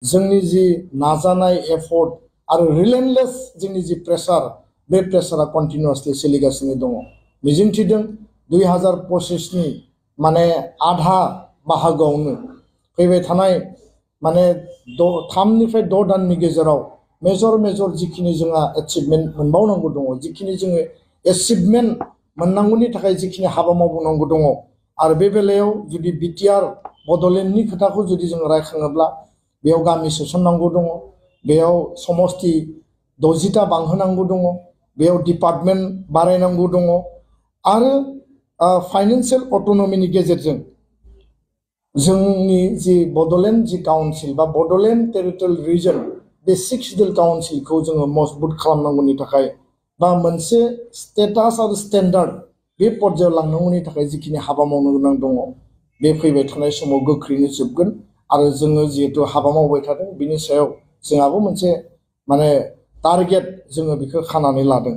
जोंनि जि नाजानाय एफर्ट आरो रिलेन्टलेस जोंनि जि प्रेसार बे प्रेसारा कन्टिनिउसलि सोलिगासिनो दङ। मिजिंथिदों 2025 नि माने आधा बाहागोआवनो फैबाय थानाय माने 3 निफ्राय 6 दाननि गेजेराव मेजर जिखिनि जोंहा एचिभमेन्ट मोनबावनांगौ दङ, जिखिनि जोङो एचिभमेन्ट मोननांगौनि थाखाय जिखिनि हाबा मावनांगौ दङ, आरो बे बेलायाव जुदि बिटिआर बड'लेण्डनि खोथाखौ जुदि जों रायखाङोब्ला बेयाव गामि सोसननांगौ दङ, बेयाव समस्ति 60टा बांहोनांगौ दङ, बेयाव डिपार्टमेन्ट बारायनांगौ दङ, आरो फाइनान्सियेल अट'नमिनि गेजेरजों जोंनि जि बड'लेण्ड जि काउन्सिल बा बड'लेण्ड टेरिटरियेल रिजन बे 6 सिडिउल काउन्सिलखौ जोङो मजबुत खालामनांगौनि थाखाय बा मोनसे स्टेटास आरो स्टेन्डार्ड बे पर्यायाव लांनांगौनि थाखाय जिखिनि हाबा मावनो गोनां दङ बे फैबाय थानाय समाव गोख्रैनो जोबगोन। आरो जोङो जिहेतु हाबा मावबाय थादों बिनि सायाव जोंहाबो मोनसे माने टारगेट जोङो बेखौ खानानै लादों।